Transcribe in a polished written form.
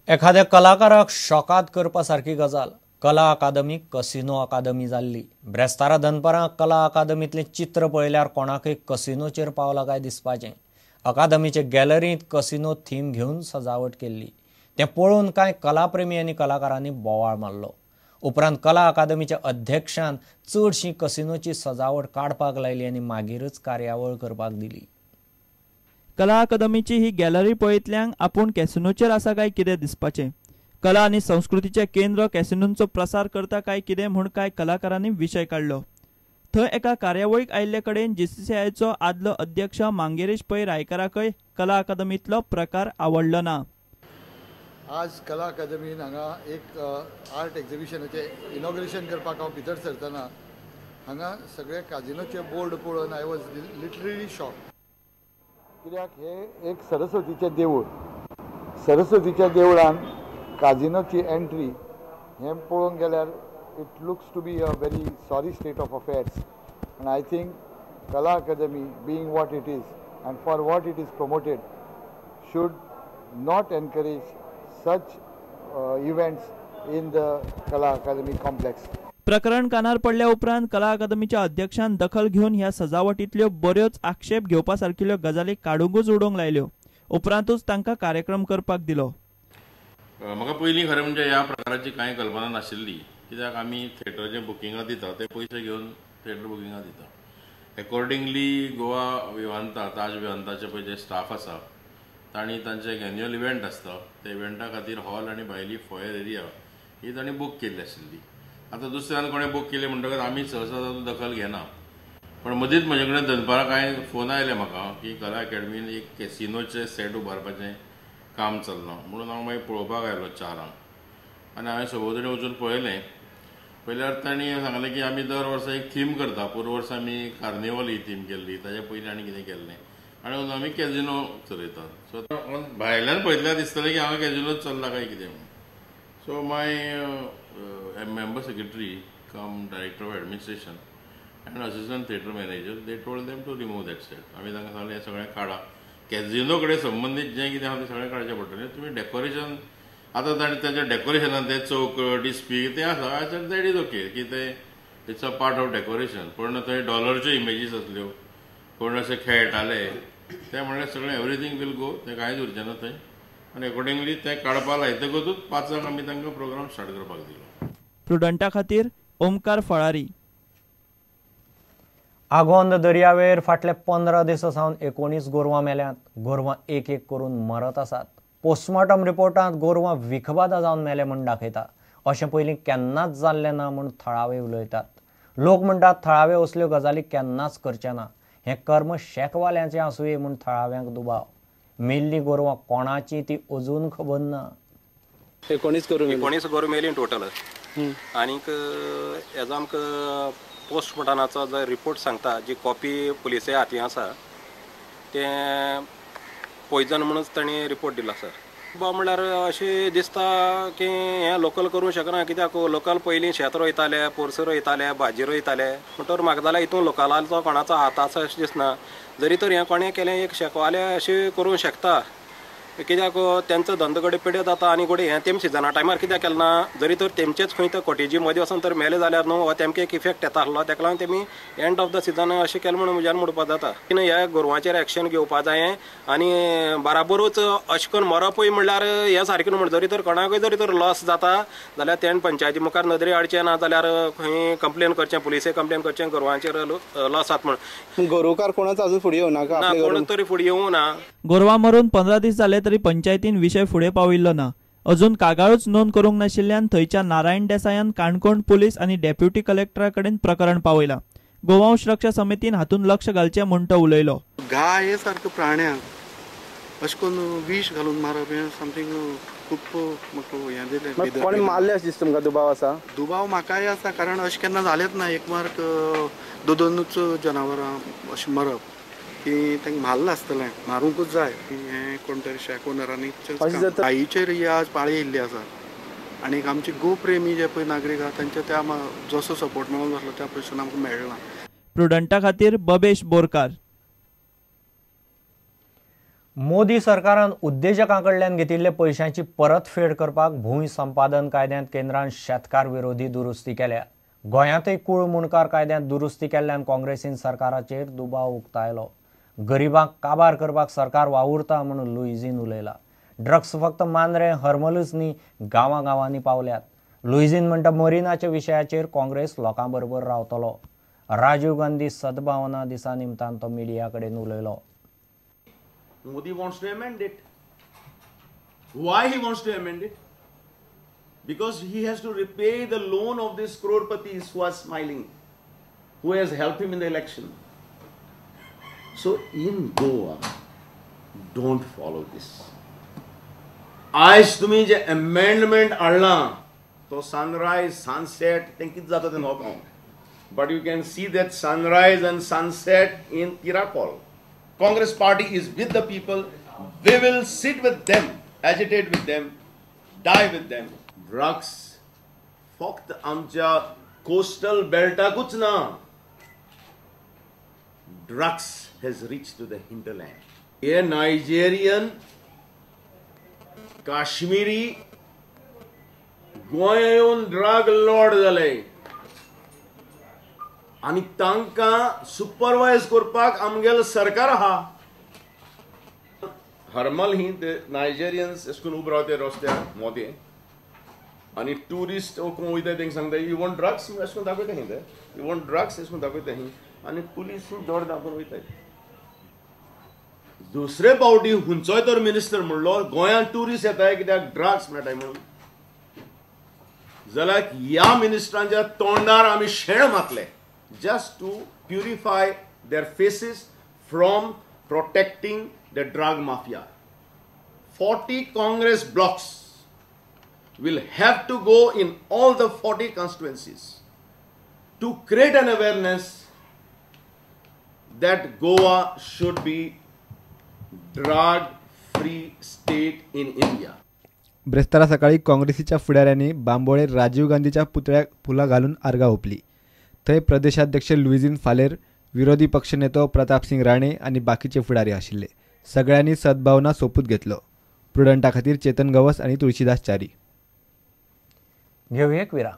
एखाद्या कलाकाराक शॉकात करपा सारकी गजाल. कला अकादमी कसिनो अकादमी जाल्ली. ब्रेस्तारा दनपारां कला अकादमींतलें चित्र पळयल्यार कोणाकय कसिनोचेर पावला काय दिसपाचें. अकादमीचे गॅलरींत कसिनो थीम घेवन सजावट केल्ली. तें पळोवन कांय कलाप्रेमी आनी कलाकारांनी बोवाळ मारलो. उपरांत कला अकादमीच्या अध्यक्षान चडशी कसिनोची सजावट काडपाक लायली आनी मागीरच कार्यावळ करपाक दिली. कला अकादमीची ही गॅलरी पळयतल्यांक आपूण कॅसिनोचेर आसा काय कितें दिसपाचें. कला आनी संस्कृतीचें केंद्र कॅसिनोंचो प्रसार करता काय कितें म्हूण कांय कलाकारांनी विशय काडलो. थंय एका कार्यावळीक आयिल्ले कडेन जीसीसीआयचो आदलो अध्यक्ष मांगेरेश पै रायकाराकय कला अकादमींतलो प्रकार आवडलो ना. आज कला अकादमीन हांगा एक आर्ट एक्झिबिशनाचें इनॉग्रेशन करपाक हांव भितर सरतना हांगा सगळे काजिनोचे बोर्ड पळोवन I was literally shock. कित्याक हे एक सरस्वतीचें देवूळ, सरस्वतीच्या देवळान काजिनोची एंट्री हें पळोवंक गेल्यार it looks to be a very sorry state of affairs. And I think Kala Akademi being what it is and for what it is promoted should not encourage such events in the Kala Akademi complex. प्रकरण कानार पडल्या उपरांत कला अकादमीच्या अध्यक्षान दखल घेवन ह्या सजावटींतल्यो बऱ्योच आक्षेप घेवपा सारकिल्ल्यो गजाली काडूंकच उडोवंक लायल्यो. उपरांतूच तांकां कार्यक्रम करपाक दिलो. म्हाका पयलीं खरें म्हणजे ह्या प्रकाराची कांय कल्पना नाशिल्ली. कित्याक आमी थिएटराचें बुकिंगां दिता, ते पयशे घेवन थिएटर बुकिंगां दिता. एकॉर्डिंगली गोवा विवांता, ताज विवांताचे पळय जे स्टाफ आसा तांणी तांचे एक एन्युअल इव्हेंट आसता, त्या इव्हेंटा खातीर हॉल आनी भायली फॉयर एरिया ही तांणी बूक केल्ली आशिल्ली. आतां दुसऱ्यान कोणें बूक केली म्हणटकच आमी सहसा तातूंत दखल घेना. पण मदींच म्हजे कडेन दनपारां कांय फोन आयले म्हाका की कला अकॅडमीन एक कॅसिनोचें सेट उबारपाचें काम चल्लां म्हणून हांव मागीर पळोवपाक आयलो 4 आनी हांवें सभोवतणी वचून पळयलें. पळयल्यार तांणी सांगलें की आमी दर वर्सा एक थीम करता. पूर्व वर्सा आमी कार्निवल ही थीम केल्ली, ताच्या पयलीं आनी कितें केल्लें, आनी अंदू आमी कॅजिनो चलयतात. सो भायल्यान पळयतल्यार दिसतलें की हांगा कॅजिनोच चल्ला काय कितें म्हणून. So my member secretary cum director of administration and assistant theatre manager they told them to remove that set. आमी तांकां सांगलें हें सगळें काडा, कॅजिनो कडेन संबंदीत जें कितें आसा तें सगळें काडचें पडटलें. तुमी डेकोरेशन आतां ताणें ताच्या डेकोरेशनान तें चौक डिस्पी तें आसा, I said that is okay की तें it's a part of decoration. पूण थंय डॉलरच्यो इमेजीस आसल्यो, कोण अशे खेळटाले, तें म्हणल्यार सगळें एवरीथींग will go, तें कांयच उरचें ना थंय. आनी एकॉर्डिंगली तें काडपा लायतकूच 5 आमी तांकां प्रोग्राम स्टार्ट करपाक दिलो. प्रुडंटा खातीर ओमकार फळारी. आगोंद दर्यावेळेर फाटले 15 दिसां सावन 19 गोरवां मेल्यांत. गोरवां एक एक करून मरत आसात. पोस्टमॉर्टम रिपोर्टांत गोरवां विखबादा जावन मेले म्हूण दाखयता. अशें पयलीं केन्नाच जाल्लें ना म्हूण थळावे उलयतात. लोक म्हणटात थळावे असल्यो गजाली केन्नाच करचे ना. हें कर्म शेकवाल्यांचें आसुये म्हूण थळाव्यांक दुबाव. मेल्लीं गोरवां कोणाची ती अजून खबर ना. 19 गोरवां, 19 गोरवां मेलीं टोटल. आनीक हेजो आमकां पोस्टमॉर्टमाचो जो रिपोर्ट सांगता, जी कॉपी पुलिसे हातीं आसा, तें पॉयजन म्हणूच तांणी रिपोर्ट दिला सर. बा म्हणल्यार अशें दिसता की हें लोकल करूंक शकना. कित्याक लोकल पयलीं शेत रोयताले, पोरसां रोयताले, भाजी रोयताले, म्हणटकर म्हाका जाल्यार हितून लोकलाचो कोणाचो हात आसा अशें दिसना. जरी तर हें कोणें केलें एक शेकवाले अशें करूंक शकता. कित्याक तेंचो धंदो घडये पिड्यो जाता आनी घडये हें तेम सिजना टायमार कित्याक केलें ना, जरी तर तेमचेच खंय तर कॉटेजी मदीं वचोन तर मेले जाल्यार न्हू हो तेमकां एक इफेक्ट येता आसलो, तेका लागून तेमी एंड ऑफ the season अशें केलें म्हणून म्हज्यान म्हणपाक जाता. ह्या गोरवांचेर एक्शन घेवपा जायें आनी बराबरूच अशें करून मरपूय म्हणल्यार हें सारकें न्हू. म्हण जरी तर कोणाकूय जरी तर लॉस जाता जाल्यार तेणें पंचायती मुखार नदरे हाडचें, ना जाल्यार खंय कंप्लेन करचें, पुलिसे कंप्लेन करचें गोरवांचेर लॉस जाता म्हण. गोरवकार कोणाच अजून फुडें येवना, कोण तरी फुडें येवना. गोरवां मरून 15 दीस जाले तरी पंचायतीन विशय फुडें पाविल्लो ना. अजून कागाळूच नोंद करूंक नाशिल्ल्यान थंयच्या नारायण देसायान काणकोण पुलीस आनी डेप्युटी कलेक्टरा कडेन प्रकरण पावयलां. गोवंश रक्षा समितीन हातूंत लक्ष घालचें म्हूण तो उलयलो. गाय सारक्या प्राण्यांक अशें करून विष घालून मारप हें समथींग खूब म्हाका हें दिलें. कोणें मारलें अशें दिसता तुमकां? दुबाव आसा? दुबाव म्हाकाय आसा, कारण अशें केन्ना जालेंच ना. एक मार्क दोन दोनूच जनावरां अशें मरप की तांकां मारलां आसतलें, मारूंकूच जाय. हें कोण तरी शॅक ओनरांनी गायीचेर ही आज पाळी येयल्ली आसा आनी आमचे गोप्रेमी जे पळय नागरीक आसा तांच्या त्या जसो सपोर्ट मेळोंक जाय आसलो त्या पयसून आमकां मेळना. प्रुडंटा खातीर बबेश बोरकार. मोदी सरकारान उद्देजकां कडल्यान घेतिल्ले पयशांची परतफेड करपाक भूंय संपादन कायद्यांत केंद्रान शेतकार विरोधी दुरुस्ती केल्या. गोंयांतय कूळ मुंडकार कायद्यांत दुरुस्ती केल्ल्यान काँग्रेसीन सरकाराचेर दुबाव उक्तायलो. गरिबांक काबार करपाक सरकार वावुरता म्हणून लुईझीन उलयला. ड्रग्स फक्त मांद्रें हरमलूच न्ही, गांवां गांवांनी पावल्यात. लुईझीन म्हणटा मरिनाच्या विशयाचेर काँग्रेस लोकां बरोबर रावतलो. राजीव गांधी सद्भावना दिसा निमतान तो मिडिया कडेन उलयलो. Modi wants to amend it. Why he wants to amend it? Because he has to repay the loan of these crorpatis who are smiling, who has helped him in the election. So in Goa, don't follow this. आयज तुमी जे amendment हाडला तो sunrise, sunset, तें कितें जाता तें न्हय. But you can see that sunrise and sunset in Tiracol. Congress party is with the people. We will sit with them, agitate with them, die with them. Drugs फक्त आमच्या coastal बेल्टाकूच ना, drugs has reached to the hinterland. हे Nigerian, Kashmiri Goa येवन drug Lord जाले आनी तांकां सुपरवायज करपाक आमगेलो सरकार आहा. हरमल ही ते नायजेरियन्स अशें करून उबे रावते रस्त्यार मोदें आनी ट्युरिस्ट कोण वयता तांकां सांगता you want drugs अशें करून दाखयता ही ते, you want drugs अशें करून दाखयता ही आनी पुलीस दोड दाखोवन वयता. दुसरे फावटी खंयचोय तर मिनिस्टर म्हणलो गोंयांत ट्युरिस्ट येताय कित्याक ड्रग्स मेळटाय म्हणून, जाल्यार ह्या मिनिस्टरांच्या तोंडार आमी शेण मारले just to purify their faces from protecting the drug mafia. 40 Congress blocks will have to go in all the 40 constituencies to create an awareness that Goa should be drug-free state in India. ब्रेस्तारा सकाळी काँग्रेसीच्या फुडाऱ्यांनी बांबोळे राजीव गांधीच्या पुतळ्याक फुलां घालून आर्गां ओंपली. थंय प्रदेशाध्यक्ष लुईझीन फालेर, विरोधी पक्षनेतो प्रतापसिंग राणे आनी बाकीचे फुडारी आशिल्ले. सगळ्यांनी सद्भावना सोपूत घेतलो. प्रुडंटा खातीर चेतन गवस आनी तुळशीदास च्यारी. घेवया एक विराम.